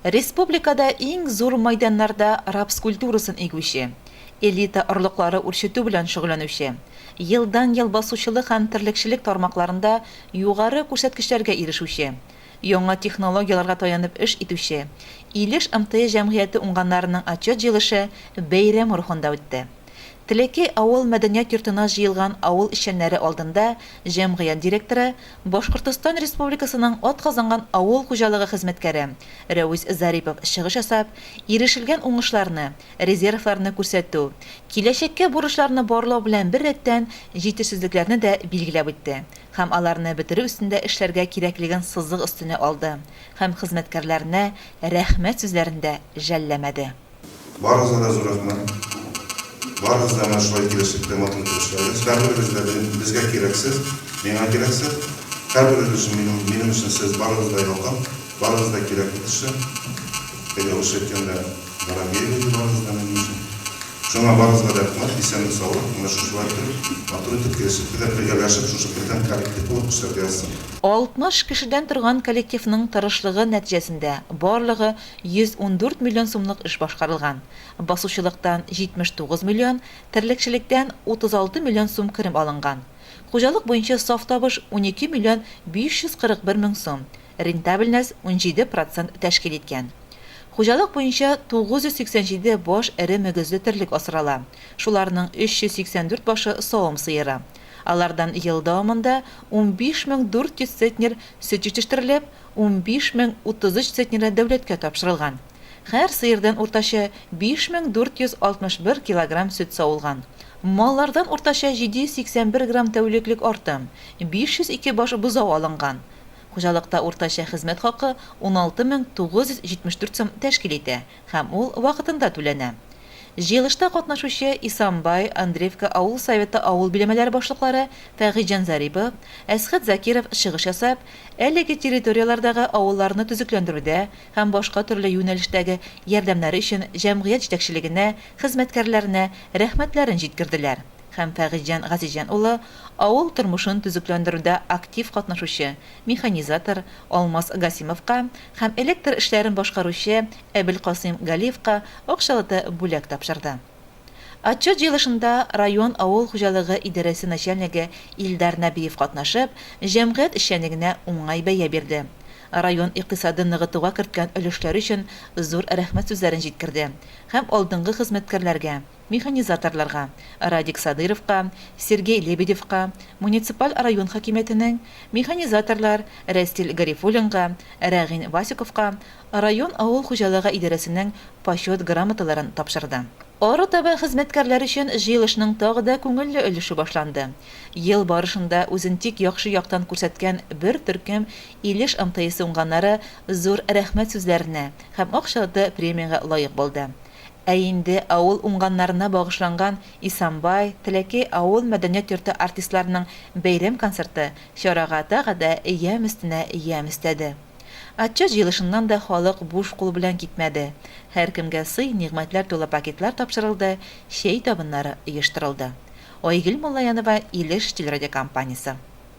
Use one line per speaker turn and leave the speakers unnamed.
Республикада иң зур майданнарда рапс культурасын игүче, элита орлыклары үрчетү белән шөгыльләнүче, елдан-ел басучылык һәм терлекчелек тармакларында югары күрсәткечләргә ирешүче, яңа технологияләргә таянып эш итүче Илеш МТС җәмгыяте уңганнарының отчет җыелышы бәйрәм рухында үтте. Теләкәй авыл мәдәният йортына җыелган авыл эшчәннәре алдында җәмгыять директоры, Башкортостан Республикасының атказанган авыл хуҗалыгы хезмәткәре Рәвис Зарипов чыгыш ясап, ирешелгән уңышларны, резервларны күрсәтү, киләчәккә бурычларны барлау белән беррәттән җитешсезлекләрне дә билгеләп үтте һәм аларны бетерү өстендә эшләргә кирәклеген сызык өстенә алды һәм хезмәткәрләренә рәхмәт сүзләрен дә жәлләмәде.
Барыгызга да зур рәхмәт. Барыгыз да менә шулай киләчәктә матур итеп эшләгез. Һәрберегез дә безгә кирәксез, миңа кирәксез. Һәрберегез өчен минем, минем өчен сез барыгыз да якын, барыгыз да кирәкле кеше. Теге русча әйткәндә, дорогие люди барыгыз да минем өчен. Шуңа барыгызга да рәхмәт, исәнлек-саулык, менә шушылай итеп, матур итеп киләчәктә дә бергәләшеп, шушы бердәм коллектив булып эшләргә язсын.
60 кешедән торган коллективның тырышлыгы нәтиҗәсендә барлыгы 114 миллион сумлык эш башкарылган. Басучылыктан 79 миллион, терлекчелектән 36 миллион сум керем алынган. Хуҗалык буенча саф табыш 12 миллион 541 мең сум, рентабельность 17 процент тәшкил иткән. Хуҗалык буенча 987 баш эре мөгезле терлек асрала, шуларның 384 башы савым сыеры. Алардан ел дәвамында 15400 центнер сөт җитештерелеп, 15033 центнеры дәүләткә тапшырылган. Һәр сыердан уртача 5461 килограмм сөт савылган. Маллардан уртача 781 грамм тәүлеклек артым, 502 баш бозау алынган. Хуҗалыкта уртача хезмәт хакы 16974 сум тәшкил итә һәм ул вакытында түләнә. Җыелышта катнашучы Исамбай, Андреевка авыл Советы авыл биләмәләре башлыклары Фәгыйтьҗан Зарипов, Әсхәт Закиров чыгыш ясап, әлеге территорияләрдәге авылларны төзекләндерүдә һәм башка төрле юнәлештәге ярдәмнәре өчен җәмгыять җитәкчелегенә, хезмәткәрләренә рәхмәтләрен җиткерделәр һәм Фәгыйтьҗан Газизҗан улы авыл тормышын төзекләндерүдә актив катнашучы механизатор Алмаз Гасимовка һәм электр эшләрен башкаручы Әбелкасыйм Галиевка акчалата бүләк тапшырды. Отчет җыелышында район авыл хуҗалыгы идарәсе начальнигы Илдар Нәбиев катнашып, җәмгыять эшчәнлегенә уңай бәя бирде. Район икътисадын ныгытуга керткән өлешләре өчен зур рәхмәт сүзләрен җиткерде һәм алдынгы хезмәткәрләргә, механизаторларга, Радик Садыйровка, Сергей Лебедевка, муниципаль район хакимиятенең, механизаторлар Рәстил Гарифуллинга, Рәгыйн Васиковка район авыл хуҗалыгы идарәсенең Почет грамоталарын тапшырды. Арытаба хезмәткәрләр өчен җыелышның тагы да күңелле өлеше башланды. Ел барышында үзен тик яхшы яктан күрсәткән бер төркем Илеш МТСы уңганнары зур рәхмәт сүзләренә һәм акчалата премиягә лаек булды. Ә инде авыл уңганнарына багышланган Исамбай, Теләкәй авыл мәдәният йорты артистларының бәйрәм концерты чарага тагы да ямь өстенә ямь өстәде. Отчет җыелышыннан да халык буш кул белән китмәде, һәркемгә сый-нигъмәтләр тулы пакетлар тапшырылды, чәй табыннары оештырылды. Айгөл Муллаянова, Илеш телерадиокомпаниясе.